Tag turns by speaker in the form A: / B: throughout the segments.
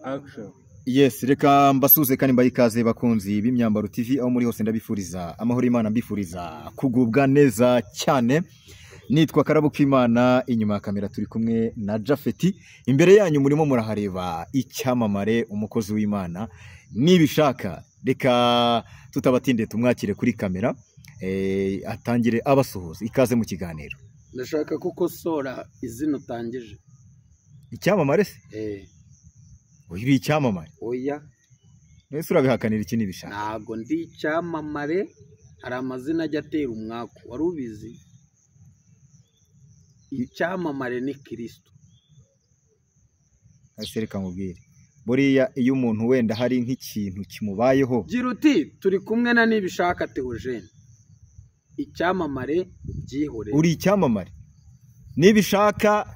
A: Action.
B: Yes, reka mbasuze kandi mbahe ikaze bakunzi b'Imyambaro TV aho muri hose, ndabifuriza amahoro y'Imana, mbifuriza kugubwa neza cyane. Nitwa Karabo K'Imana, inyuma ya kamera turi kumwe na Jafeti. Imbere yanyu murimo murahareba icyamamare, umukozi w'Imana Nibishaka. Reka tutabatindiye tumwakire kuri kamera, atangire abasuhuza. Ikaze mu kiganiro.
C: Ndashaka ko ukosora izina utangije.
B: Icyamamare se?
C: Eh.
B: Uri icyamamare?
C: Oya.
B: Mbese urabihakanira iki Nibishaka?
C: Ntabwo ndi icyamamare, hari amazina ajya atera umwaku, wari ubizi? Icyamamare ni Kirisito.
B: Ese reka nkubwire, buriya iyo umuntu wenda hari nk'ikintu kimubayeho,
C: Gira uti turi kumwe na Nibishaka Theogene, icyamamare ubyihorere.
B: Uri icyamamare Nibishaka.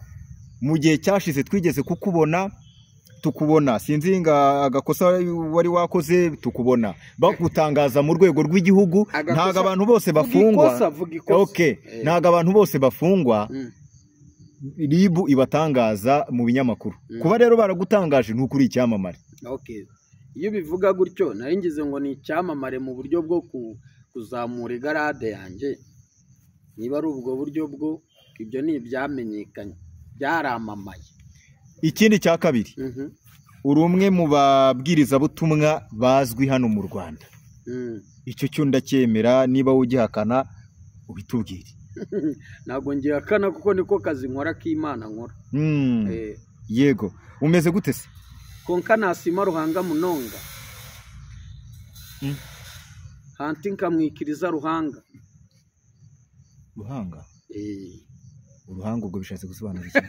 B: Mu gihe cyashize twigeze kukubona, tukubona sinzi nga agakosa wari wakoze, tukubona bagutangaza mu rwego rw'igihugu.
C: Agakosa-
B: Ntabwo abantu bose
C: Vuga
B: bafungwa.
C: ikosa, vuga ikosa.
B: Okay, ntabwo abantu bose bafungwa RIB ibatangaza mu binyamakuru. Kuba rero baragutangaje ni ukuri icyamamare.
C: Okay. Iyo ubivuga gutyo nari ngize ngo ni icyamamare mu buryo bwo kuzamura igarade yanjye. Niba ari ubwo buryo bwo, ibyo ni ibyamenyekanye, byaramamaye.
B: Ikindi cya kabiri, uri umwe mu babwirizabutumwa bazwi hano mu Rwanda. Icyo cyo ndacyemera, niba ugihakana ubitubwire.
C: Ntabwo ngihakana kuko niko kazi nkora k'Imana nkora.
B: Yego, umeze gute se?
C: Konka nasima Ruhanga munonga. Hanti nkamwikiriza Ruhanga.
B: Ruhanga? Uruhanga ubwo bishatse gusobanura iki?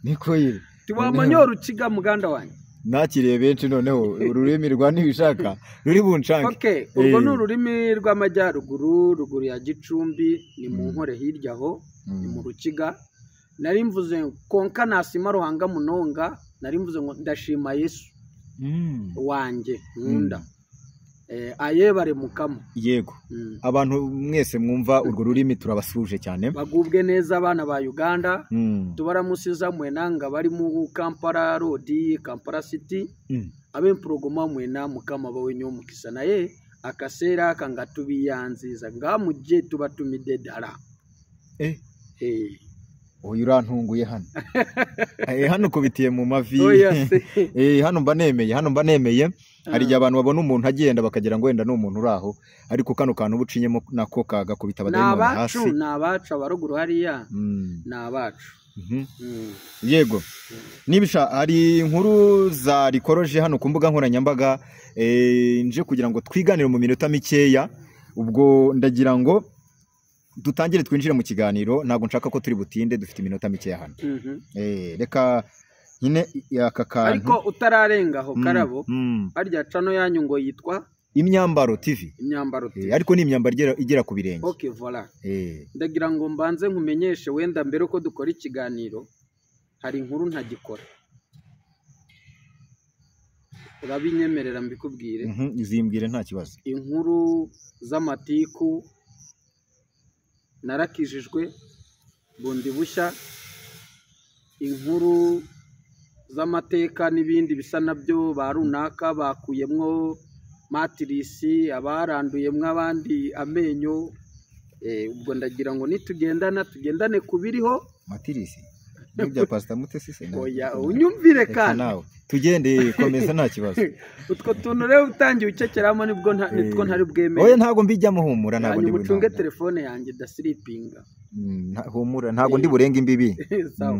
B: Niko ye.
C: Tiwamanyora ukiga muganda wanjye.
B: Nakiriye benshi, noneho ururimi rwa Nibishaka ruri bunshange.
C: Okay, urwo ni ururimi rw'amajyaruguru, ruguru ya Gicumbi, ni mu Nkore hirya aho, ni mu Rukiga. Nari mvuze konka nasima Ruhanga munonga, nari mvuze ngo ndashima Yesu wanjye nkunda. Ayebare mukama.
B: Yego. Abantu mwese mwumva urwo rurimi turabasuje cyane.
C: Bagubwe neza abana ba Uganda. Tubaramusiza mwenanga bari mu Kampala Road, Kampala City. Ab'empuruguma mwena mukama bawe nyomukisa naye akaseera aka nga tubiyanziza nga mujje tubatumidde ddala.
B: Uyu urantunguye hano. Hano ukubitiye mu mavi.
C: Oya se.
B: Hano mba nemeye, hano mba nemeye. Hari igihe abantu babona umuntu agenda bakagira ngo wenda ni umuntu uri aho, ariko kano kantu uba ucinyemo nako kagakubita
C: Ni
B: abadayimoni
C: abacu,
B: hasi.
C: ni abacu abaruguru hariya, ni abacu.
B: Yego, Nibisha, hari inkuru za rikoroje hano ku mbuga nkoranyambaga, nje kugira ngo twiganire mu minota mikeya. Ubwo ndagira ngo dutangire twinjire mu kiganiro, ntabwo nshaka ko turi butinde, dufite iminota mikeya hano. Reka nyine aka kantu.
C: Ariko utararenga aho Karabo, harya channel yanyu ngo yitwa?
B: Imyambaro TV.
C: Imyambaro TV.
B: Ariko ni imyambaro igera ku birenge.
C: Okay, voilà. Ndagira ngo mbanze nkumenyeshe wenda mbere uko dukora ikiganiro, hari inkuru ntagikora. Urabinyemerera mbikubwire?
B: Izimbwire nta kibazo.
C: Inkuru z'amatiku, narakijijwe bundi bushya, inkuru z'amateka n'ibindi bisa nabyo, ba runaka bakuyemwo matirisi, abaranduyemwo abandi amenyo. Ubwo ndagira ngo nitugendana tugendane ku biriho.
B: Matirisi n'ibya Pastor Mutesi se?
C: Oya, unyumvire
B: Reka
C: kandi.
B: nawe tugende, komeza nta kibazo.
C: Utwo tuntu rero utangiye ucekeramo nibwo nitwo ntari bwemere.
B: Oya, ntabwo mbijyamo, humura, ntabwo ndi
C: Hanyuma ucunge telefone yanjye idasiripinga.
B: Humura, ntabwo ndi burenga imbibi.
C: Sawa.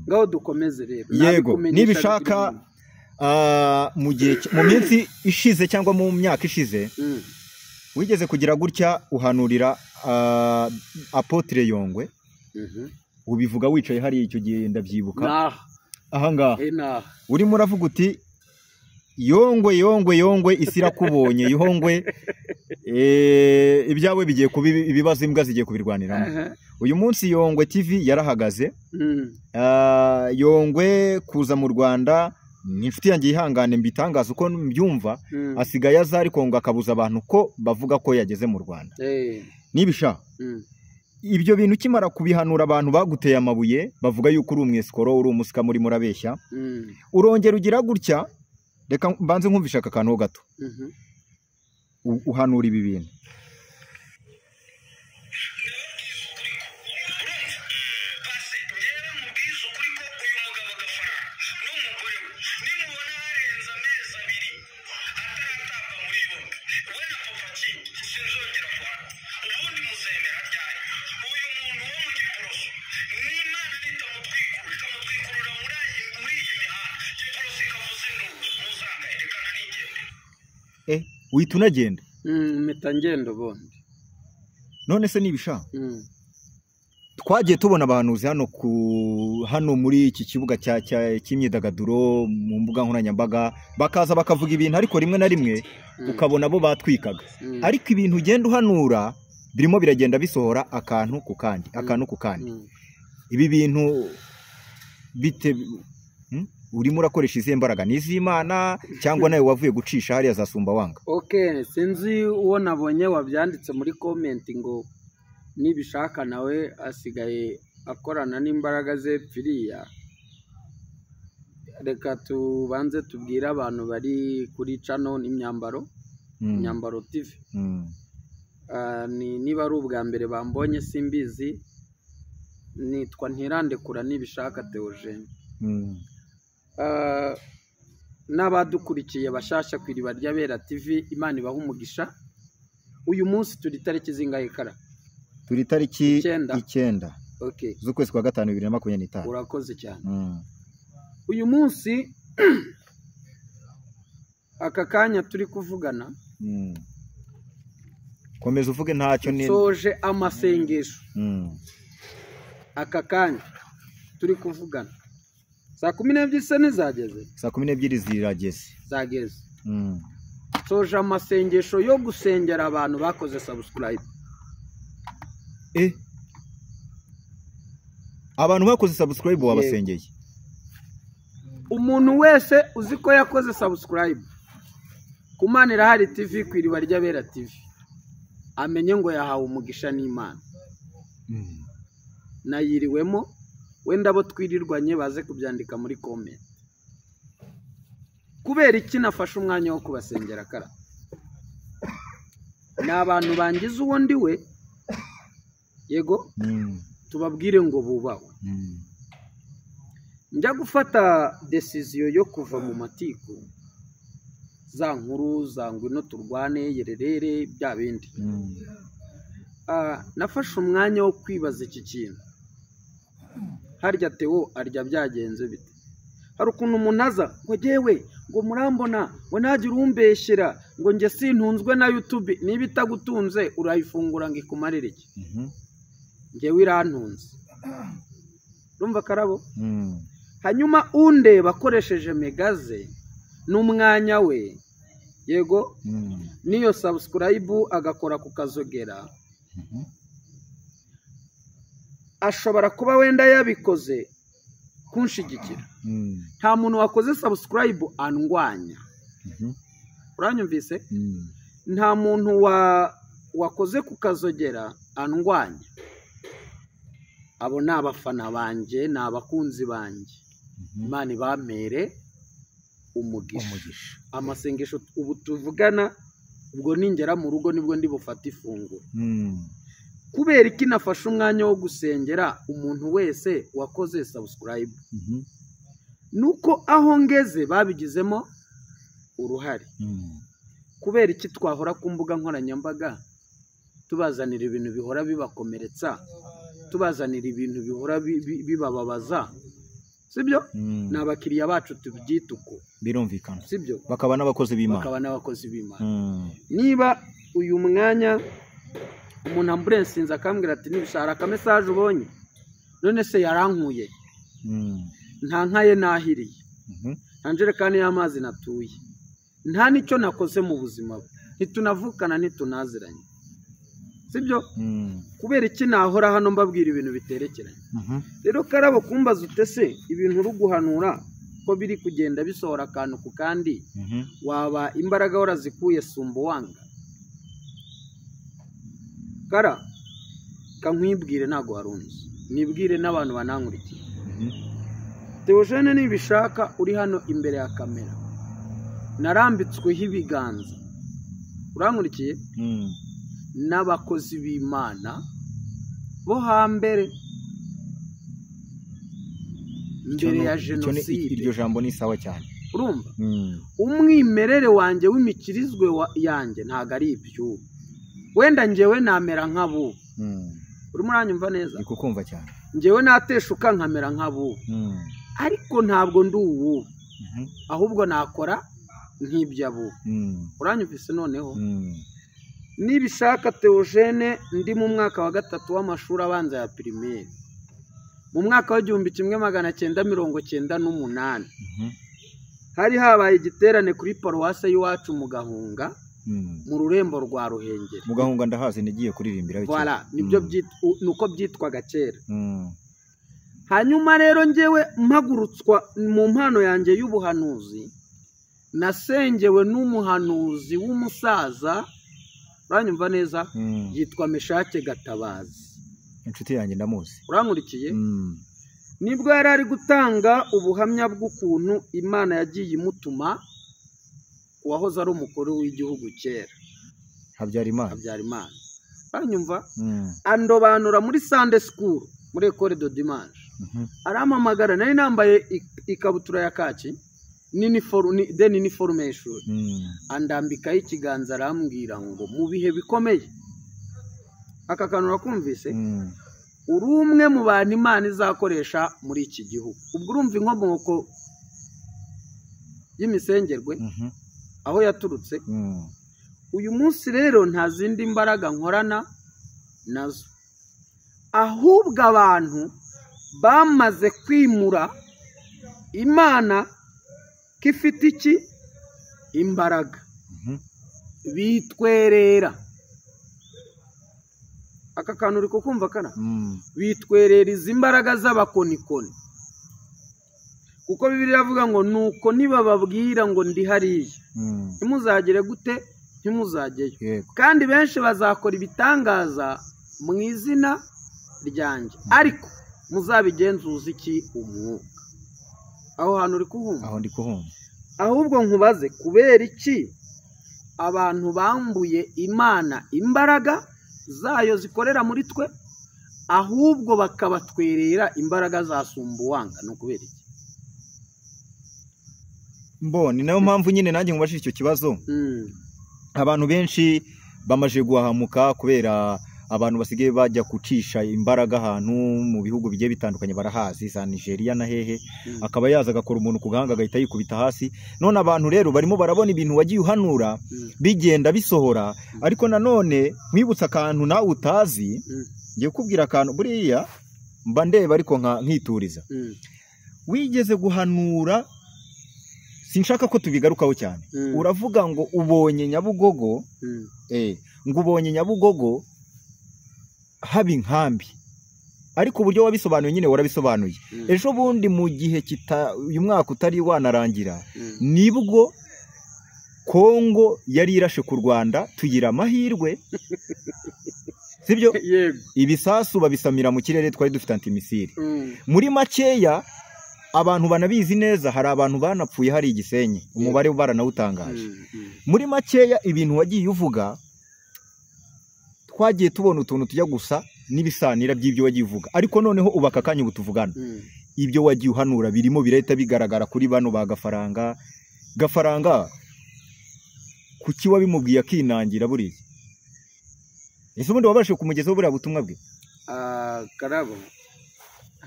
C: Ngaho dukomeze rero.
B: Yego,
C: Nabikumenyesha
B: Nibishaka,
C: bikiri
B: mu gihe mu minsi ishize cyangwa mu myaka ishize, wigeze kugira gutya uhanurira Apotre Yongwe. Ubivuga wicaye hariya icyo gihe, ndabyibuka.
C: Naha.
B: Aha ngaha.
C: Naha.
B: Urimo uravuga uti Yongwe, Yongwe, Yongwe, isi irakubonye Yongwe, ibyawe bigiye kuba ibibazo, imbwa zigiye kubirwaniramo. Uyu munsi Yongwe TV yarahagaze. Yongwe kuza mu Rwanda ni inshuti yanjye, yihangane mbitangaza uko mbyumva, asigaye aza ariko ngo akabuza abantu ko bavuga ko yageze mu Rwanda. Nibisha, Ibyo bintu ukimara kubihanura abantu baguteye amabuye bavuga yuko uri umwesikoro, uri umusika, muri murabeshya. Urongera ugira gutya, reka mbanze nkumvisha aka kantu gato. Uhanura ibi bintu. Uhita unagenda.
C: Mpita ngenda ubundi.
B: None se nibisha twagiye tubona abahanuzi hano muri iki kibuga cy'imyidagaduro mu mbuga nkoranyambaga, bakaza bakavuga ibintu ariko rimwe na rimwe ukabona bo batwikaga. Ariko ibintu ugenda uhanura birimo biragenda bisohora akantu ku kandi, akantu ku kandi. Ibi bintu bite urimo urakoresha izihe mbaraga? Ni iz'Imana cyangwa nawe wavuye gucisha hariya za Sumbawanga?
C: Okay, sinzi uwo nabonye wabyanditse muri comment ngo nibishaka nawe asigaye akorana n'imbaraga ze pfiriya. Reka tubanze tubwire abantu bari kuri channel n'imyambaro, Imyambaro TV. Niba ari ubwa mbere bambonye simbizi, nitwa Ntirandekura Nibishaka Theogene. N'abadukurikiye bashasha ku Iriba ry'Abera TV, Imana ibaha umugisha. Uyu munsi turi tariki zingahe kara?
B: Turi tariki 9. Okay. Z'ukwezi kwa 5 2025.
C: Urakoze cyane. Uyu munsi aka kanya turi kuvugana.
B: Komeza uvuge ntacyo ni.
C: Soje amasengesho. Aka kanya turi kuvugana. Saa 12 se nizageze?
B: Saa 12 zirageze.
C: Zageze. Soje amasengesho yo gusengera abantu bakoze subscribe.
B: Abantu bakoze subscribe wabasengeye.
C: Umuntu wese uzi ko yakoze subscribe ku Mana Irahari TV, ku Iriba ry'Abera TV, amenye ngo yahawe umugisha n'Imana. Nayiriwemo, wenda abo twirirwanye baze kubyandika muri comment. Kubera iki nafashe umwanya wo kubasengera kara? Ni abantu bangize uwo ndi we. Yego, tubabwire ngo bubahwe. Njya gufata decision yo kuva mu matiku, za nkuru za ngwino turwane yererere bya bindi. Nafashe umwanya wo kwibaza iki kintu. Harya Theo arya byagenze bite? Hari ukuntu umuntu aza ngo jewe ngo murambona ngo nagira umbeshyera ngo nge sintunzwe na YouTube. Niba itagutunze urayifungura ngo ikumarire iki? Ngewe irantunze. Urumva karabo? Hanyuma undeba akoresheje megaze n'umwanya we, yego, niyo subscribe agakora ku kazogera, ashobora kuba wenda yabikoze kunshigikira. Nta muntu wakoze subscribe andwanya. Uranyumvise? Nta muntu wakoze ku kazogera andwanya. Abo ni abafana banjye, ni abakunzi banjye. Imana ibamere umugisha. Amasengesho ubu tuvugana, ubwo ningera mu rugo nibwo ndi bufate ifunguro. Kubera iki nafashe umwanya wo gusengera umuntu wese wakoze subscribe? Nuko aho ngeze babigizemo uruhare. Kubera iki twahora ku mbuga nkoranyambaga tubazanira ibintu bihora bibakomeretsa, tubazanira ibintu bihora bibababaza, sibyo? Ni abakiriya bacu tubyita uko.
B: Birumvikana,
C: sibyo?
B: Bakaba n'abakozi b'Imana.
C: Bakaba n'abakozi b'Imana. Niba uyu mwanya umuntu amburensinze akambwira ati nibishara aka message ubonye, none se yarankuye, nta nkaye nahiriye, nta njerekani y'amazi natuye, nta nicyo nakoze mu buzima bwe, ntitunavukana ntitunaziranye, sibyo? Kubera iki nahora hano mbabwira ibintu biterekeranye? Rero karabo kumbaza utese ibintu uri guhanura ko biri kugenda bisohora akantu ku kandi, waba imbaraga warazikuye Sumbawanga? Kara Kankwibwire, ntabwo warunze, nibwire n'abantu banankurikiye. Theogene Nibishaka uri hano imbere ya kamera, narambitsweho ibiganza, urankurikiye, n'abakozi b'Imana bo hambere, mbere ya jenoside.
B: Iryo jambo ni sawa cyane.
C: Urumva umwimerere wanjye w'imikirizwe yanjye ntabwo ari iby'ubu, wenda njyewe namera nk'abubu. Urimo uranyumva neza?
B: Ndi kukumva cyane.
C: Njyewe nateshuka nkamera nk'abubu, ariko ntabwo ndi uwubu, ahubwo nakora nk'iby'abubu. Uranyumvise noneho? Nibishaka Theogene, ndi mu mwaka wa 3 w'amashuri abanza ya primaire, mu mwaka wa 1998, hari habaye igiterane kuri paruwase y'iwacu mu Gahunga, mu rurembo rwa Ruhengeri.
B: Mu Gahunga ndahazi, nigiye kuririmbira.
C: Voilà, nibyo nuko byitwaga kera. Hanyuma rero njyewe mpagurutswa mu mpano yanjye y'ubuhanuzi, nasengewe n'umuhanuzi w'umusaza, uranyumva neza, yitwa Meshake Gatabazi.
B: Inshuti yanjye ndamuzi.
C: Urankurikiye? Nibwo yari ari gutanga ubuhamya bw'ukuntu Imana yagiye imutuma uwahoze ari umukuru w'igihugu kera, Habyarimana. Uranyumva? Andobanura muri Sunday school, muri Ecole de Dimanche. Arampamagara, nari nambaye ikabutura ya kaki n'iniforume y'ishuri. Andambikaho ikiganza arambwira ngo mu bihe bikomeye, aka kantu urakumvise, uri umwe mu bantu Imana izakoresha muri iki gihugu. Ubwo urumva inkomoko y'imisengerwe aho yaturutse. Uyu munsi rero nta zindi mbaraga nkorana nazo, ahubwo abantu bamaze kwimura Imana ko ifite iki imbaraga, bitwerera. Aka kantu uri kukumva kana? Bitwerera izi mbaraga z'abakonikoni, kuko Bibiliya iravuga ngo nuko nibababwira ngo ndi hariya, ntimuzagere gute, ntimuzajyeyo. Kandi benshi bazakora ibitangaza mu izina ryanjye, ariko muzabigenzuza iki? Umwuka. Aho hantu uri kuhumva?
B: Aho ndi kuhumva.
C: Ahubwo nkubaze, kubera iki abantu bambuye Imana imbaraga zayo zikorera muri twe, ahubwo bakabatwerera imbaraga za Sumbuwanga? Ni ukubera iki?
B: Mboni nayo mpamvu nyine nanjye nkubashije icyo kibazo. Abantu benshi bamaje guhahamuka kubera abantu basigaye bajya gucisha imbaraga ahantu mu bihugu bigiye bitandukanye, barahazi za Nigeria na hehe, akaba yaza agakora umuntu ku gahanga agahita yikubita hasi. None abantu rero barimo barabona ibintu wagiye uhanura bigenda bisohora, ariko nanone nkwibutsa akantu nawe utazi, ngiye kukubwira akantu buriya mba ndeba ariko nkituriza. Wigeze guhanura, sinshaka ko tubigarukaho cyane, uravuga ngo ubonye Nyabugogo, ngo ubonye Nyabugogo haba inkambi, ariko uburyo wabisobanuye nyine warabisobanuye. Ejo bundi mu gihe uyu mwaka utari wanarangira, nibwo Kongo yari irashe ku Rwanda, tugira amahirwe, sibyo? Ibisasu babisamira mu kirere, twari dufite antimisile. Muri makeya abantu banabizi neza, hari abantu banapfuye hari Igisenyi, umubare baranawutangaje. Muri makeya ibintu wagiye uvuga, twagiye tubona utuntu tujya gusa n'ibisanira by'ibyo wagiye uvuga, ariko noneho ubaka akanya ubu tuvugana, ibyo wagiye uhanura birimo birahita bigaragara kuri bano ba Gafaranga. Gafaranga kuki wabimubwiye akinangira buriya? Ese ubundi wabashije kumugezaho buriya butumwa bwe?
C: Karabo,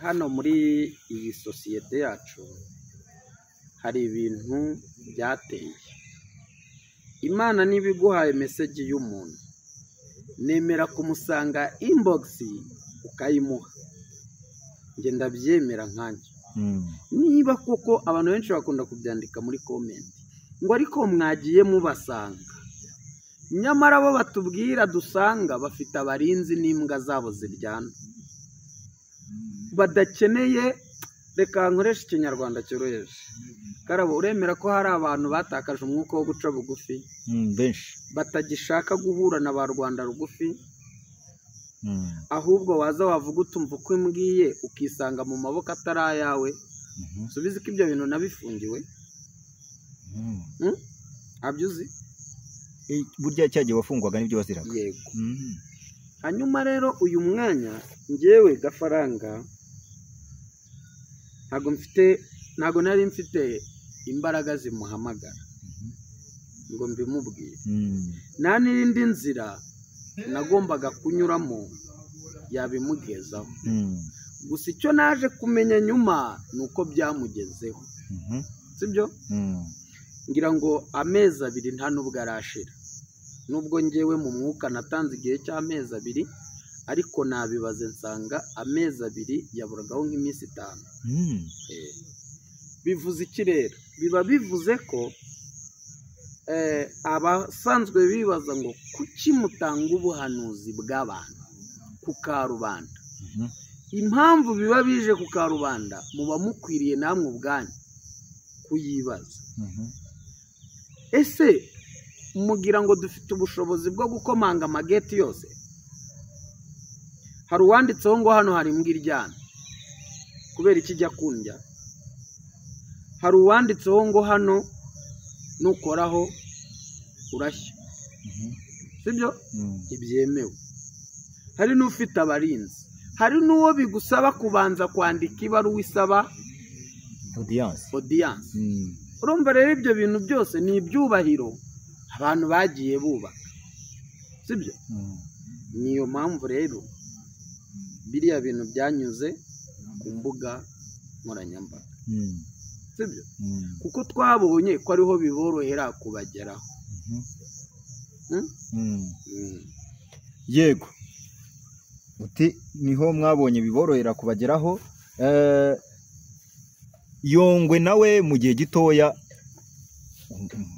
C: hano muri iyi sosiyete yacu hari ibintu byateye. Imana niba iguhaye meseji y'umuntu, nemera kumusanga inbox ukayimuha, njye ndabyemera nkanjye. Niba koko abantu benshi bakunda kubyandika muri comment ngo ariko mwagiye mubasanga, nyamara bo batubwira dusanga bafite abarinzi n'imbwa zabo ziryana, badakeneye. Reka nkoreshe ikinyarwanda cyoroheje. Karabo, uremera ko hari abantu batakaje umwuka wo guca bugufi,
B: benshi
C: batagishaka guhura na ba Rwanda rugufi, Ahubwo waza wavuga utumva uko imbwiye ukisanga mu maboko atari ayawe. Subize ko ibyo bintu nabifungiwe. Abyuzi
B: burya cyagiye wafungwaga nibyo waziraga.
C: Yego. Hanyuma rero uyu mwanya njyewe Gafaranga ntago nari mfite imbaraga zimuhamagara ngo mbimubwire. Nta n'indi nzira nagombaga kunyuramo yabimugezaho. Gusa icyo naje kumenya nyuma ni uko byamugezeho. Sibyo? Ngira ngo amezi abiri nta nubwo arashira. Nubwo njyewe mu mwuka natanze igihe cy'amezi abiri, ariko nabibaze nsanga amezi abiri yaburagaho nk'iminsi 5. Bivuze iki rero? Biba bivuze ko abasanzwe bibaza ngo kuki mutanga ubuhanuzi bw'abantu ku karubanda. Impamvu biba bije ku karubanda muba mukwiriye namwe ubwanyu kuyibaza. Ese mugira ngo dufite ubushobozi bwo gukomanga amageti yose? Hari uwanditseho ngo hano hari imbwa iryana kubera ikijya kundya. Hari uwanditseho ngo hano nukoraho urashya. Sibyo? Ibyemewe. Hari n'ufite abarinzi. Hari n'uwo bigusaba kubanza kwandika ibaruwa isaba audience. Urumva rero ibyo bintu byose ni ibyubahiro abantu bagiye bubaka. Sibyo? Niyo mpamvu rero biriya bintu byanyuze ku mbuga nkoranyambaga. Sibyo? Kuko twabonye ko ariho biborohera kubageraho.
B: Yego. Uti niho mwabonye biborohera kubageraho. Yongwe nawe mu gihe gitoya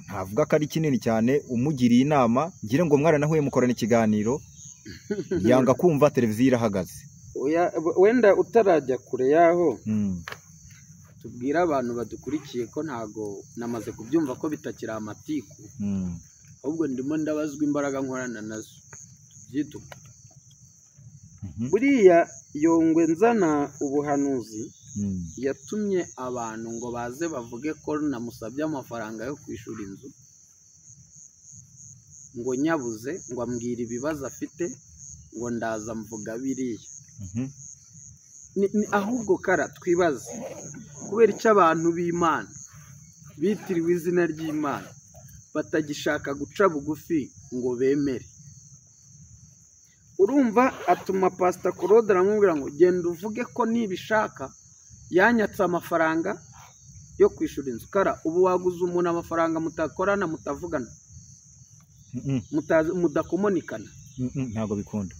B: ntavuga ko ari kinini cyane, umugiriye inama ngira ngo mwaranahuye mukorana ikiganiro yanga kumva televiziyo irahagaze.
C: Wenda utarajya kure yaho, tubwira abantu badukurikiye ko ntago namaze kubyumva ko bitakiri amatiku, ahubwo ndimo ndabazwa imbaraga nkorana nazo tubyituka. Buriya Yongwe nzana ubuhanuzi yatumye abantu ngo baze bavuge ko namusabye amafaranga yo kwishura inzu, ngo nyabuze ngo ambwira ibibazo afite, ngo ndaza mvuga biriya. Ahubwo kara twibaze kubera icyo abantu b'Imana bitiriwe izina ry'Imana batagishaka guca bugufi ngo bemere. Urumva atuma Pastor Claude aramubwira ngo genda uvuge ko nibishaka yanyatse amafaranga yo kwishura inzu. Kara ubu waguze umuntu amafaranga mutakorana, mutavugana, mudakomonikana,
B: ntago bikunda.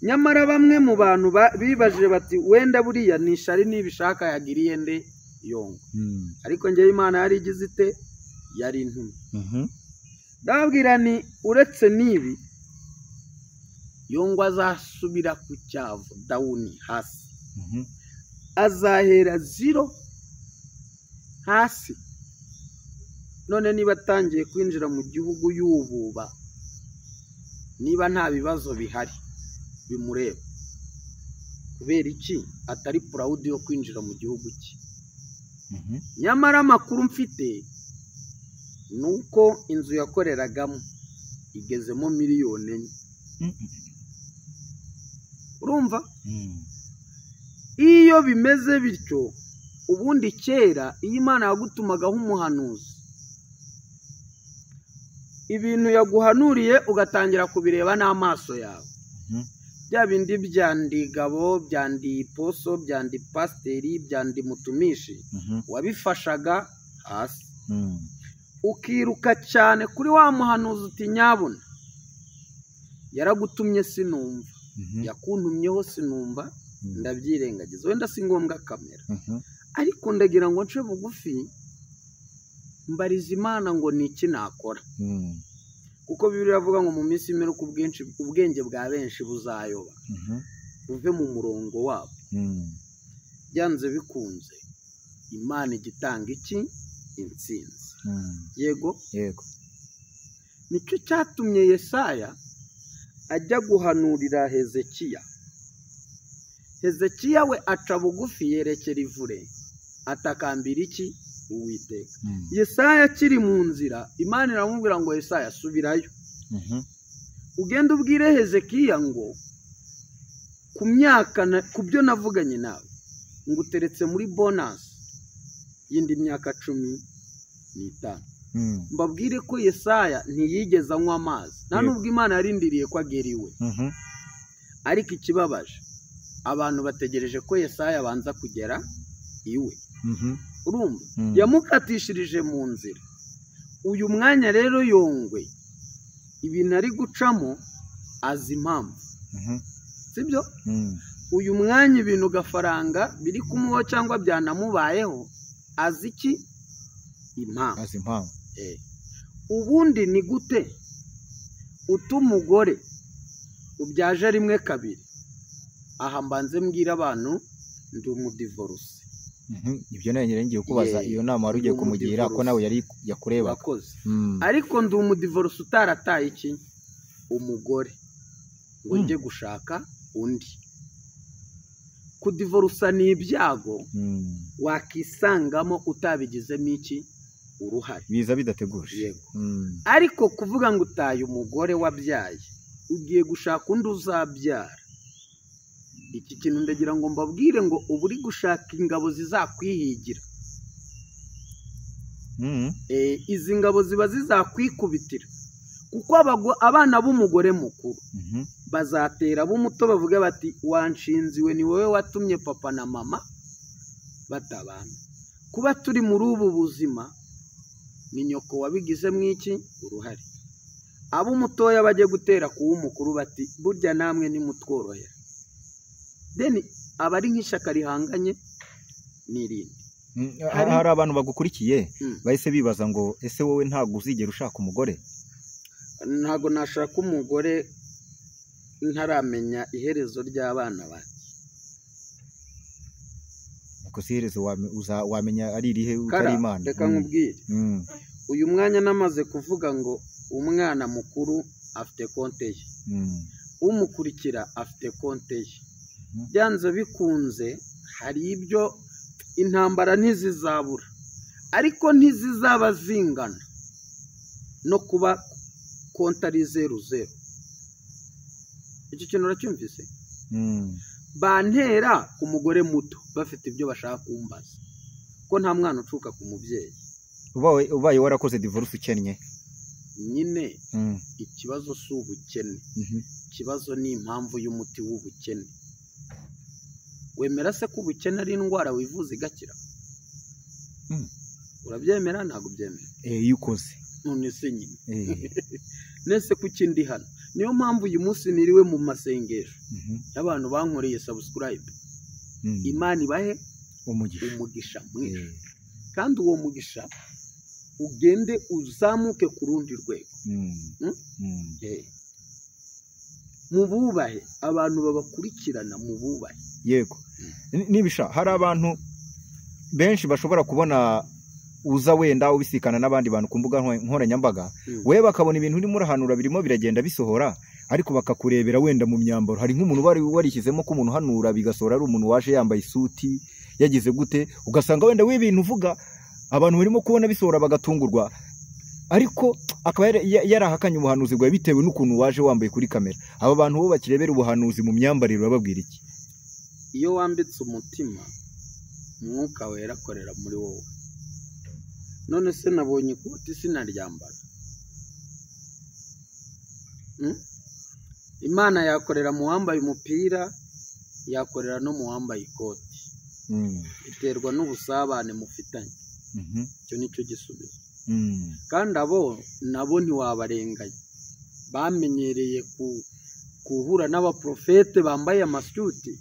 C: Nyamara bamwe mu bantu bibajije bati wenda buriya ni ishari nibishaka yagiriye nde Yongwe. Ariko njye Imana yari igize ite? Yari intumwe. Ndababwira ni uretse nibi Yongwe azasubira ku cyavu dawuni hasi. Azahera zero hasi. None niba atangiye kwinjira mu gihugu y'ububa, niba nta bibazo bihari bimureba, kubera iki atari proud yo kwinjira mu gihugu cye? Nyamara amakuru mfite nuko inzu yakoreragamo igezemo 4 miliyoni. Urumva? Iyo bimeze bityo, ubundi kera iyo Imana yagutumagaho umuhanuzi, ibintu yaguhanuriye ugatangira kubireba n'amaso yawe. Bya bindi bya Ndigabo, bya Ndiposo, bya Ndipasiteri, bya Ndimutumishi, wabifashaga hasi. Ukiruka cyane kuri wa muhanuzi uti nyabuna yaragutumye sinumva, yakuntumyeho sinumva, ndabyirengagiza, wenda si ngombwa kamera. Ariko ndagira ngo nce bugufi mbariza Imana ngo ni iki nakora. Kuko Bibiliya iravuga ngo mu minsi imperuka ubwenge bwa benshi buzayoba, buve mu murongo wabo. Byanze bikunze Imana igitanga iki? Intsinzi. Yego. Yego. Nicyo cyatumye Yesaya ajya guhanurira Hezekiya. Hezekiya we aca bugufi yerekera ivure atakambira iki? Uwiteka. Yesaya akiri mu nzira, Imana iramubwira ngo Yesaya subirayo, ugende ubwire Hezekiya ngo ku myaka ku byo navuganye nawe nguteretse muri bonus y'indi myaka 15. Mbabwire ko Yesaya ntiyigeze anywa amazi, nta nubwo Imana yarindiriye ko agera iwe. Ariko ikibabaje, abantu bategereje ko Yesaya abanza kugera iwe. Urumva yamukatishirije mu nzira. Uyu mwanya rero Yongwe ibintu ari gucamo azi impamvu, sibyo? Uyu mwanya ibintu Gafaranga biri kumuho cyangwa byanamubayeho azi iki? Impamvu.
B: Azi impamvu.
C: Ubundi ni gute utumugore ubyaje rimwe kabiri? Aha mbanze mbwira abantu ndi umudivorce.
B: Ibyo nayo ngiye kubaza, iyo nama wari ugiye kumugira ko nawe yari yakureba.
C: Ariko ndi umudivorce utarataye iki? Umugore ngo njye gushaka undi. Kudivorusa ni ibyago wakisangamo utabigizemo iki? Uruhare.
B: Biza bidateguje.
C: Yego. Ariko kuvuga ngo utaye umugore wabyaye ugiye gushaka undi uzabyara, iki kintu ndagira ngo mbabwire ngo uba uri gushaka ingabo zizakwihigira. Izi ngabo ziba zizakwikubitira, kuko abana b'umugore mukuru bazatera ab'umuto bavuga bati wanshinziwe, ni wowe watumye papa na mama batabana. Kuba turi muri ubu buzima ni nyoko wabigizemo iki? Uruhare. Ab'umutoya bajye gutera ku w'umukuru bati burya namwe nimutworohera. Deni aba ari nk'ishyaka rihanganye n'irindi.
B: Hari abantu bagukurikiye bahise bibaza ngo ese wowe ntabwo uzigera ushaka umugore?
C: Ntabwo nashaka umugore ntaramenya iherezo ry'abana banjye.
B: Uko si iherezo wamenya ari irihe utari Imana?
C: Reka nkubwire, uyu mwanya namaze kuvuga ngo umwana mukuru afite konte ye, umukurikira afite konte ye. Byanze bikunze hari ibyo intambara ntizizabura, ariko ntizizaba zingana no kuba konti ari 00. Iki kintu uracyumvise? Bantera ku mugore muto bafite ibyo bashaka kumbaza, ko nta mwana ucuka ku mubyeyi.
B: Ubaye warakoze divorce ukennye
C: nyine, ikibazo si ubukene, ikibazo ni impamvu y'umuti w'ubukene. Wemera se ko ubukene ari indwara wivuza igakira? Urabyemera? Ntabwo ubyemera.
B: Iyo ukoze
C: none se nyine nese kuki ndi hano? Niyo mpamvu uyu munsi niriwe mu masengesho y'abantu bankoreye subscribe. Imana ibahe umugisha mwinshi, kandi uwo mugisha ugende uzamuke ku rundi rwego. Mububahe abantu babakurikirana, mububahe.
B: Yego. Nibisha hari abantu benshi bashobora kubona uza wenda ubisikana n'abandi bantu ku mbuga nkoranyambaga, we bakabona ibintu urimo urahanura birimo biragenda bisohora, ariko bakakurebera wenda mu myambaro. Hari nk'umuntu wari warishyizemo ko umuntu uhanura bigasohora ari umuntu waje yambaye isuti yagize gute, ugasanga wenda w'ibintu uvuga abantu barimo kubona bisohora bagatungurwa, ariko akaba yarahakanye ubuhanuzi bwawe bitewe n'ukuntu waje wambaye kuri kamera. Aba bantu bo bakirebera ubuhanuzi mu myambarire bababwira iki?
C: Iyo wambitse umutima, Umwuka Wera akorera muri wowe. None se nabonye ikoti sinaryambara? Imana yakorera mu wambaye umupira, yakorera no mu wambaye ikoti. Biterwa n'ubusabane mufitanye. Icyo nicyo gisubizo. Kandi abo nabo ntiwabarenganya, bamenyereye guhura n'abaprofete bambaye amasuti,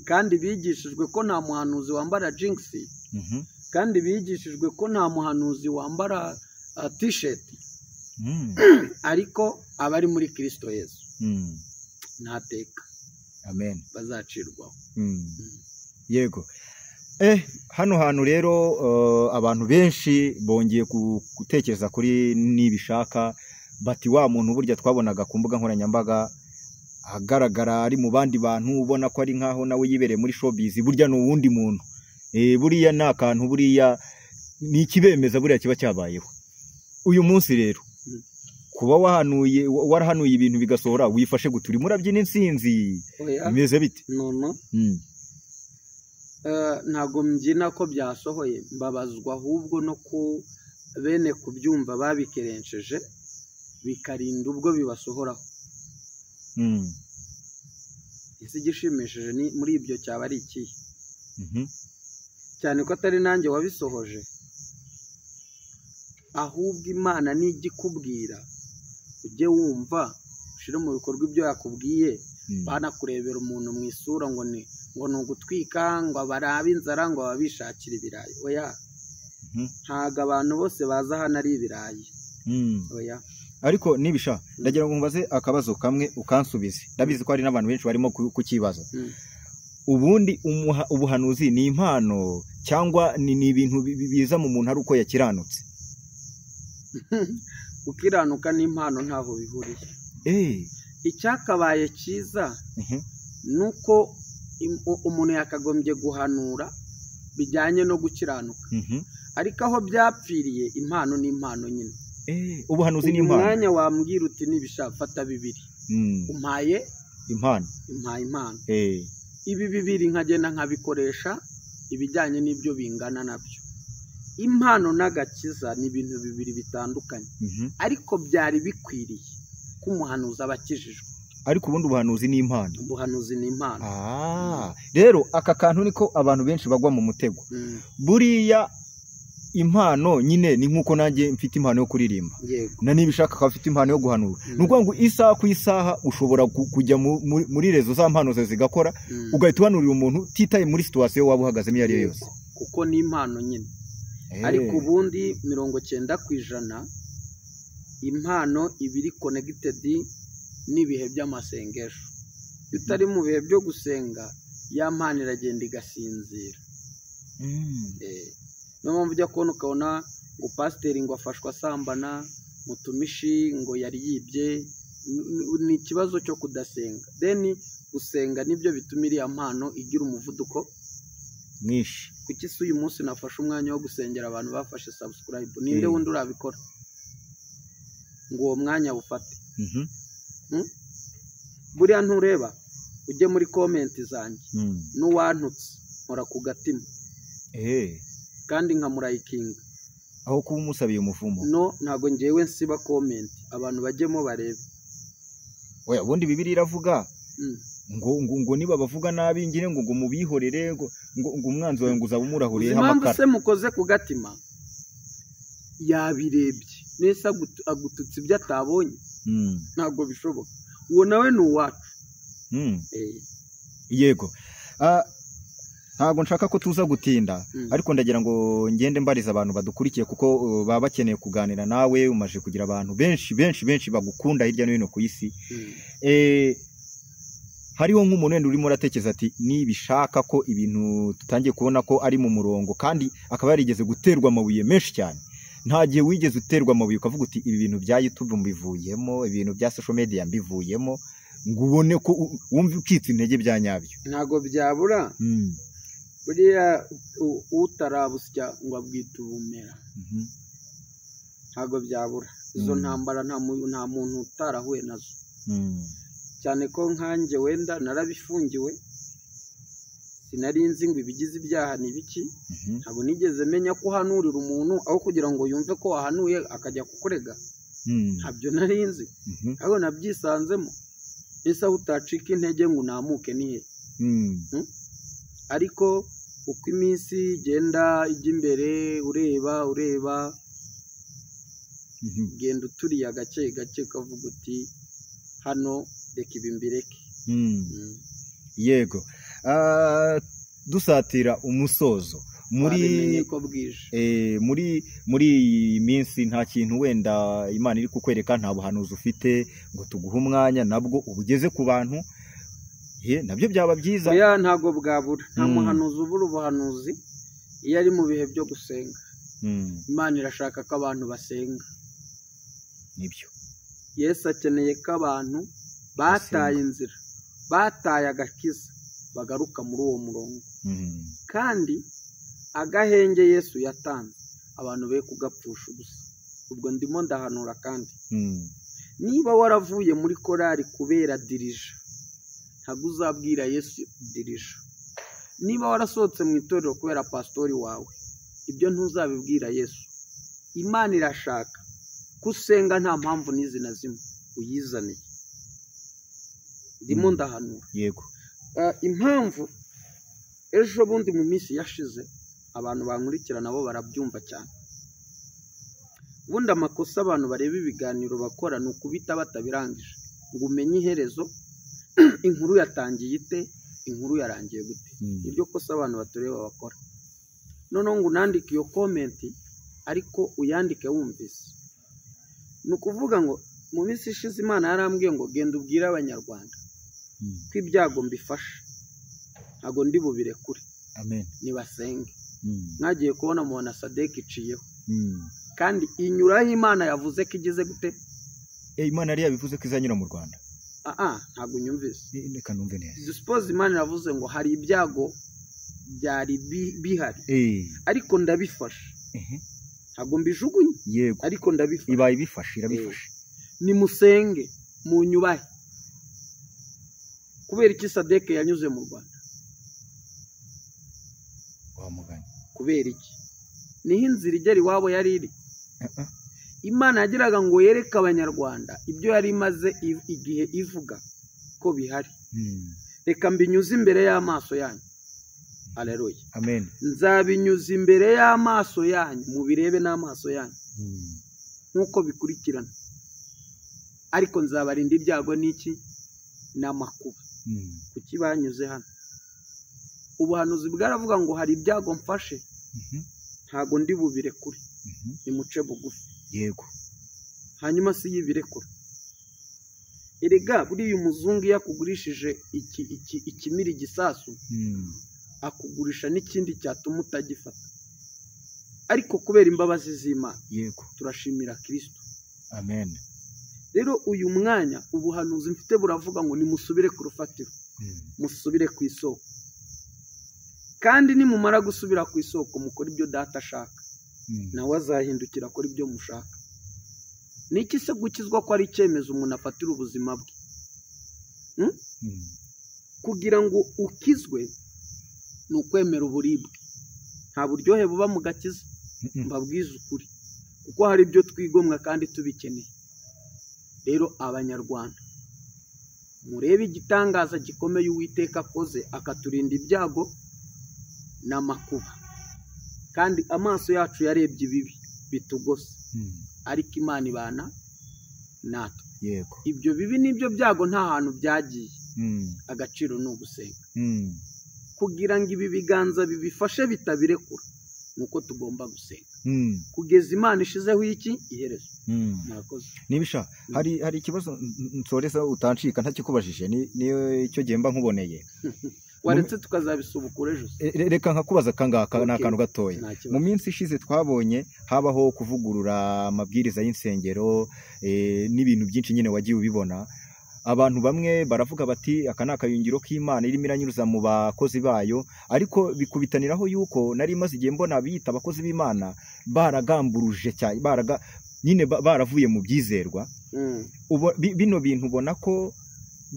C: kandi bigishijwe ko nta muhanuzi wambara jinsi, kandi bigishijwe ko nta muhanuzi wambara t-shirt. Ariko abari muri Kristo Yesu ntateka.
B: Amen.
C: Bazacirwaho.
B: Yego. Hano hantu rero abantu benshi bongeye gutekereza kuri Nibishaka, Bati wa muntu burya twabonaga ku mbuga nkoranyambaga agaragara ari mu bandi bantu, ubona ko ari nkaho nawe yibereye muri showbiz, burya ni uwundi muntu. Buriya ni akantu, buriya ni ikibemeza, buriya kiba cyabayeho. Uyu munsi rero kuba wahanuye, warahanuye ibintu bigasohora, wifashe gute? Urimo urabyina intsinzi, bimeze bite?
C: No. Ntabwo mbyina ko byasohoye, mbabazwa ahubwo no ku bene kubyumva babikerenceje bikarinda ubwo bibasohoraho. Ese igishimishije ni muri ibyo cyaba ari ikihe? Cyane ko atari nanjye wabisohoje, ahubwo Imana nijya ikubwira ujye wumva ushyire mu bikorwa ibyo yakubwiye. Banakurebera umuntu mu isura ngo ni ugutwika, ngo barabe inzara, ngo babishakira ibirayi. Oya, ntabwo abantu bose baza hano ari ibirayi. Oya.
B: Ariko nibisha ndagira ngo nkubaze akabazo kamwe ukansubize, ndabizi ko hari n'abantu benshi barimo kukibaza. Ubundi ubuhanuzi ni impano cyangwa ni ibintu biza mu muntu ari uko yakiranutse?
C: Gukiranuka n'impano ntaho bihuriye. Icyakabaye cyiza nuko umuntu yakagombye guhanura bijyanye no gukiranuka, ariko aho byapfiriye impano ni impano nyine.
B: Ubuhanuzi ni impano.
C: Umwanya wambwira uti nibisha fata bibiri, umpaye
B: impano,
C: umpaye impano. Ibi bibiri nkagenda nkabikoresha ibijyanye n'ibyo bingana nabyo. Impano n'agakiza ni ibintu bibiri bitandukanye, ariko byari bikwiriye ko umuhanuzi aba akijijwe.
B: Ariko ubundi ubuhanuzi ni impano.
C: Ubuhanuzi ni impano.
B: Rero aka kantu niko abantu benshi bagwa mu mutego. Buriya impano nyine ni nkuko nanjye mfite impano yo kuririmba, na nibishaka akaba afite impano yo guhanura. Ni ukuvuga ngo isaha ku isaha ushobora kujya muri rezo za mpano zawe zigakora, ugahita uhanurira umuntu utitaye muri situwasiyo waba uhagazemo iyo ari yo yose,
C: kuko ni impano nyine. Ariko ubundi 90% impano iba iri konegitedi n'ibihe by'amasengesho. Iyo utari mu bihe byo gusenga, ya mpano iragenda igasinzira. Niyo mpamvu ujya kubona ukabona ngo pasiteri ngo afashwe asambana, mutumishi ngo yari yibye. Ni ikibazo cyo kudasenga. Deni gusenga nibyo bituma iriya mpano igira umuvuduko
B: mwinshi.
C: Kuki se uyu munsi nafashe umwanya wo gusengera abantu bafashe subscribe? Ninde wundi urabikora ngo uwo mwanya ufate? Buriya ntureba, ujye muri comment zanjye n'uwantutse nkora ku gatima kandi nkamurayikinga.
B: Aho kuba umusabiye umuvumo?
C: No, ntago ngewe nsiba comment, abantu bajyemo barebe.
B: Oya, ubundi Bibiliya iravuga ngo ngo niba bavuga nabi ngire ngo ngo mubihorere, ngo ngo umwanzi wawe ngo uzaba umurahuriye
C: amakara. Impamvu se mukoze ku gatima yabirebye nese agututse ibyo atabonye? Ntabwo bishoboka. Uwo nawe ni uwacu.
B: Yego. Ntabwo nshaka ko tuza gutinda, ariko ndagira ngo ngende mbariza abantu badukurikiye, kuko baba bakeneye kuganira nawe. Umaje kugira abantu benshi benshi benshi bagukunda hirya no hino ku isi. Hariho nk'umuntu wenda urimo uratekereza ati nibishaka ko ibintu tutangiye kubona ko ari mu murongo, kandi akaba yarigeze guterwa amabuye menshi cyane. Nta gihe wigeze uterwa amabuye ukavuga uti ibi bintu bya YouTube mbivuyemo, ibintu bya social media mbivuyemo, ngo ubone ko wumve ukitse intege bya nyabyo?
C: Ntabwo byabura. Buriya utarabusya ngo abwite ubumera. Ntabwo byabura. Izo ntambara nta muntu utarahuye nazo. Cyane ko nkanjye wenda narabifungiwe, sinari nzi ngo ibigize ibyaha ni biki. Ntabwo nigeze menya ko uhanurira umuntu aho kugira ngo yumve ko wahanuye akajya kukurega. Ntabyo nari nzi, ariko nabyisanzemo. Ese aho utacika intege ngo unamuke ni he? Ariko uko iminsi igenda ijya imbere, ureba ugenda uturiye gake gake ukavuga uti hano reka ibi mbireke.
B: Yego. Dusatira umusozo muri muri iyi minsi nta kintu wenda Imana iri kukwereka, nta buhanuzi ufite ngo tuguhe umwanya nabwo ubugeze ku bantu, nabyo byaba byiza.
C: Oya, ntago bwabura. Nta muhanuzi ubura ubuhanuzi iyo ari mu bihe byo gusenga. Imana irashaka ko abantu basenga.
B: Nibyo.
C: Yesu akeneye ko abantu bataye inzira, bataye agakiza, bagaruka muri uwo murongo. Kandi agahenge Yesu yatanze abantu be kugapfusha ubusa. Ubwo ndimo ndahanura kandi niba waravuye muri korari kubera dirija, ntabwo uzabwira Yesu dirija. Niba warasohotse mu itorero kubera pasitori wawe, ibyo ntuzabibwira Yesu. Imana irashaka kusenga nta mpamvu n'izi na zimwe uyizaniye. Ndimo ndahanura.
B: Yego.
C: Impamvu ejo bundi mu minsi yashize abantu bankurikira nabo barabyumva cyane. Ubundi amakosa abantu bareba ibiganiro bakora ni ukubita batabirangije ngo umenye iherezo, inkuru yatangiye ite, inkuru yarangiye gute. Niryo kosa abantu batureba bakora. Noneho ngo unandike iyo komenti ariko uyandike wumvise. Ni ukuvuga ngo mu minsi ishize Imana yarambwiye ngo genda ubwire Abanyarwanda ko ibyago mbifashe ntabwo ndi bubirekure.
B: Amen.
C: Nibasenge. Mwagiye kubona mubona Sadek iciyeho. Kandi inyuraho Imana yavuze ko igeze gute?
B: Imana yari yabivuze ko izanyura mu Rwanda.
C: Ntabwo unyumvise.
B: Reka numve neza.
C: Suppose Imana yavuze ngo hari ibyago byari bihari. Ariko ndabifashe. Ntabwo mbijugunye.
B: Yego.
C: Ariko ndabifashe.
B: Ibaye ibifashe, irabifashe.
C: Nimusenge munyubahe. Kubera iki Sadek yanyuze mu Rwanda?
B: Wa mugani.
C: Kubera iki? Niho inzira igera iwabo yari iri. Imana yagiraga ngo yereke Abanyarwanda ibyo yari imaze igihe ivuga ko bihari. Reka mbinyuze imbere y'amaso yanyu. Haleluya.
B: Amen.
C: Nzabinyuza imbere y'amaso yanyu, mubirebe n'amaso yanyu. Nkuko bikurikirana. Ariko nzabarinda ibyago n'iki? N'amakuba. Kuki banyuze hano? Ubuhanuzi bwaravuga ngo hari ibyago mfashe. Ntago ndi bubirekure. Nimuce bugufi.
B: Yego.
C: Hanyuma si yibirekura. Erega buriya umuzungu yakugurishije iki ikimiri gisasu, akugurisha n'ikindi cyatuma utagifata. Ariko kubera imbabazi z'Imana,
B: yego,
C: turashimira Kristo.
B: Amen.
C: Rero uyu mwanya ubuhanuzi mfite buravuga ngo nimusubire ku rufatiro, musubire ku isoko. Kandi nimumara gusubira ku isoko mukora ibyo data ashaka, nawe azahindukira akora ibyo mushaka. Niki se gukizwa ko ari icyemezo umuntu afatira ubuzima bwe? Kugira ngo ukizwe ni ukwemera uburibwe. Nta buryohe buba mu gakiza, mbabwize ukuri, kuko hari ibyo twigomwa kandi tubikeneye. Rero Abanyarwanda murebe igitangaza gikomeye Uwiteka akoze, akaturinda ibyago n'amakuba. Kandi amaso yacu yarebye ibibi bitugose, ariko Imana ibana natwe.
B: Yego.
C: Ibyo bibi n'ibyo byago nta hantu byagiye. Agaciro ni ugusenga. Kugira ngo ibi biganza bibifashe bitabirekura, nuko tugomba gusenga. Kugeza Imana ishizeho iki iherezo. Murakoze.
B: Nibisha hari ikibazo nsoreza utancika ntakikubajije, ni cyo gihe mba nkuboneye.
C: Waretse tukazabisubukura ejo.
B: Reka nkakubaza kangaka na akantu gatoya. Mu minsi ishize twabonye habaho kuvugurura amabwiriza y'insengero n'ibintu byinshi nyine wagiye ubibona. Abantu bamwe baravuga bati aka ni akayungiro k'Imana irimo iranyuruza mu bakozi bayo, ariko bikubitaniraho yuko nari maze igihe mbona biyita abakozi b'Imana baragamburuje cyane, nyine baravuye mu byizerwa. Bino bintu ubona ko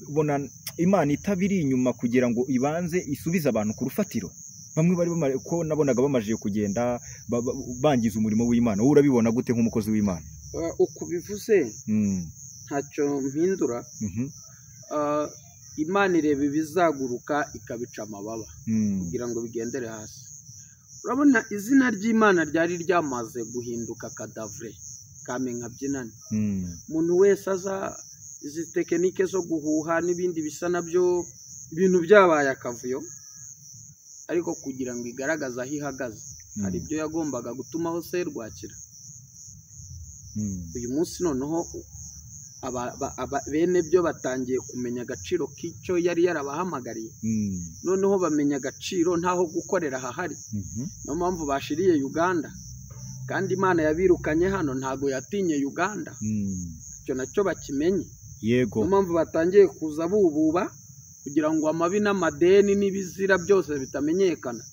B: ubona Imana itabiri inyuma kugira ngo ibanze isubize abantu ku rufatiro. Bamwe bari ko nabonaga bamajije kugenda bangiza umurimo w'Imana. Wowe urabibona gute nk'umukozi w'Imana?
C: Uko bivuze ntacyo mpindura. Imana ireba ibizaguruka ikabica amababa kugira ngo bigendere hasi. Urabona izina ry'Imana ryari ryamaze guhinduka kadavre kamenka byinane. Umuntu wese aza izi tekinike zo guhuha n'ibindi bisa nabyo, ibintu byabaye akavuyo. Ariko kugira ngo igaragaze aho ihagaze, hari ibyo yagombaga gutumaho Serwakira. Uyu munsi noneho bene byo batangiye kumenya agaciro k'icyo yari yarabahamagariye. Noneho bamenya agaciro ntaho gukorera hahari. Niyo mpamvu bashiriye Uganda. Kandi Imana yabirukanye hano, ntago yatinye Uganda. Icyo nacyo bakimenye.
B: Yego.
C: Niyo mpamvu batangiye kuza bububa kugira ngo amabi n'amadeni n'ibizira byose bitamenyekana.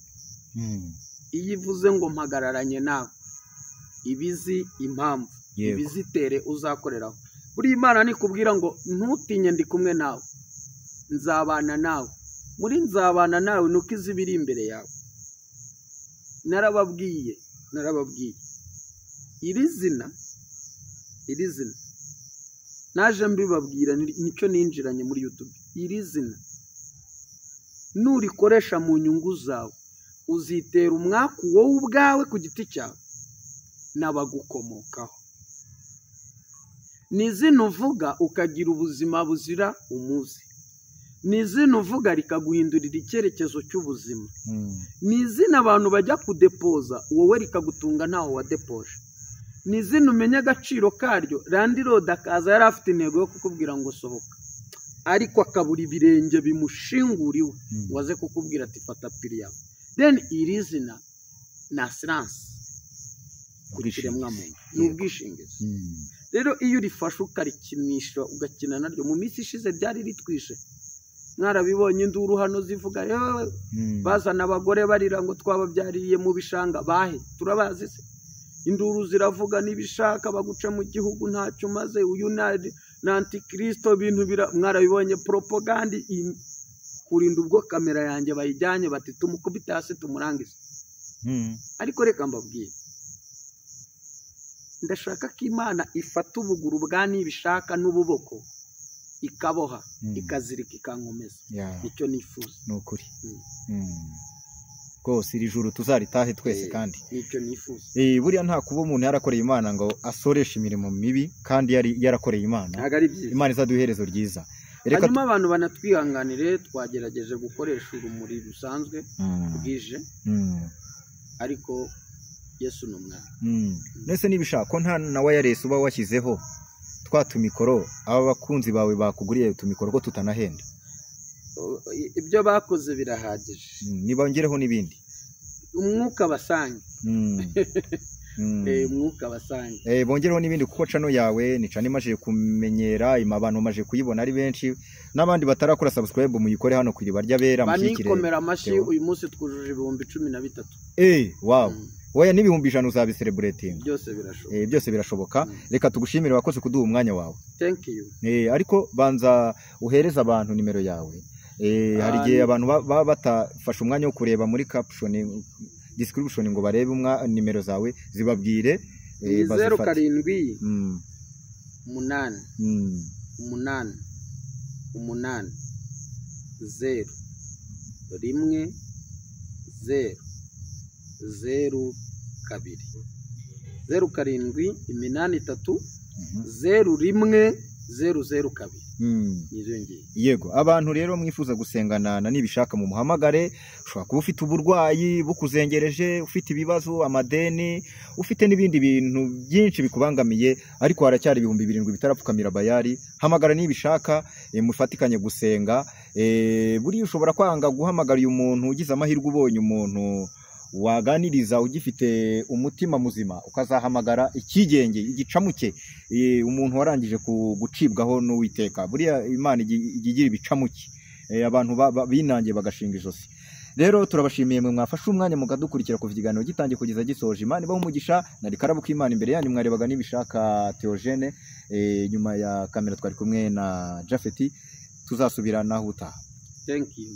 C: Iyo ivuze ngo mpagararanye nawe, ibizi impamvu, ibizitere uzakoreraho. Buriya Imana nikubwira ngo ntutinye ndi kumwe nawe, nzabana nawe. Muri nzabana nawe nuko izi biri imbere yawe. Narababwiye. Iri zina naje mbibabwira, nicyo ninjiranye muri YouTube. Iri zina nurikoresha mu nyungu zawe uzitera umwaku wowe ubwawe ku giti cyawe n'abagukomokaho. Ni izina uvuga ukagira ubuzima buzira umuze. Ni izina uvuga rikaguhindurira icyerekezo cy'ubuzima. Ni izina abantu bajya kudepoza wowe rikagutunga ntaho wadepoje. Ni izina umenya agaciro karyo. Landlord akaza yari afite intego yo kukubwira ngo sohoka, ariko akabura ibirenge bimushinguriwe ngo aze kukubwira ati fata piri yawe. Then iri zina ni assurance ku kiremwamuntu, ni ubwishingizi. Rero iyo urifashe ukarikinisha ugakina naryo, mu minsi ishize ryari ritwishe, mwarabibonye induru hano zivuga yewe, bazana abagore barira ngo twababyariye mu bishanga, bahe turabazi se. Induru ziravuga n'ibishaka baguca mu gihugu ntacyo maze, uyu na antikristo, ibintu mwarabibonye propaganda. Kurinda ubwo kamera yanjye bayijyanye bati tumukubite hasi tumurangize. Ariko reka mbabwire, ndashaka ko Imana ifata ubuguru bwa nibishaka n'ububoko ikaboha, ikazirika, ikankomeza. Nicyo nifuza.
B: Ni ukuri. Rwose iri juru tuzaritahe twese kandi
C: nicyo nifuza.
B: Buriya nta kuba umuntu yarakoreye Imana ngo asoreshe imirimo mibi kandi yari yarakoreye Imana.
C: Ntabwo ari byiza.
B: Imana izaduha iherezo ryiza.
C: Hanyuma abantu banatwihanganire, twagerageje gukoresha urumuri rusanzwe bwije, ariko Yesu ni umwana.
B: Nese nibishaka ko nta na wireless uba washyizeho twa tumikoro, aba bakunzi bawe bakuguriye utumikoro ko tutanahenda.
C: Ibyo bakoze birahagije.
B: Nibongereho n'ibindi.
C: Umwuka basange. Umwuka basange.
B: Bongereho n'ibindi kuko cano yawe ni cano imaje kumenyera, abantu maje kuyibona ari benshi, n'abandi batarakora subscribe muyikore hano ku Iriba ry'Abera mushyikire.
C: Banikomera amashyi, uyu munsi twujuje 13,000.
B: Wow. Oya n'100,000 uzabicelebrating.
C: Byose birashoboka.
B: Byose birashoboka. Reka tugushimire wakoze kuduha umwanya wawe.
C: Thank you.
B: Ariko banza uhereza abantu nimero yawe. Hari igihe abantu baba batafashe umwanya wo kureba muri caption description ngo barebe nimero zawe zibabwire.
C: 0 7 8 8 8 0 1 0 0 2 0 7 8 3 0 1 0 0 2.
B: Yego, abantu rero mwifuza gusengana na nibishaka mu muhamagare. Ushobora kuba ufite uburwayi bukuzengereje, ufite ibibazo, amadeni, ufite n'ibindi bintu byinshi bikubangamiye, ariko haracyari 7,000 bitarapfukamira bayari. Hamagara nibishaka, mufatikanye gusenga. Buriya ushobora kwanga guhamagara uyu muntu, ugize amahirwe ubonye umuntu waganiriza ugifite umutima muzima, ukazahamagara ikigenge igicamuke, umuntu warangije gucibwaho n'Uwiteka. Buriya Imana igira ibicamuke, abantu binangiye bagashinga ijosi. Rero turabashimiye mwe mwafashe umwanya mukadukurikira kuva ikiganiro gitangiye kugeza gisoje. Imana ibahe umugisha. Nari Karabo k'Imana imbere yanyu mwarebaga nibishaka Theogene, nyuma ya kamera twari kumwe na Jafeti. Tuzasubira naho utaha.
C: Thank you.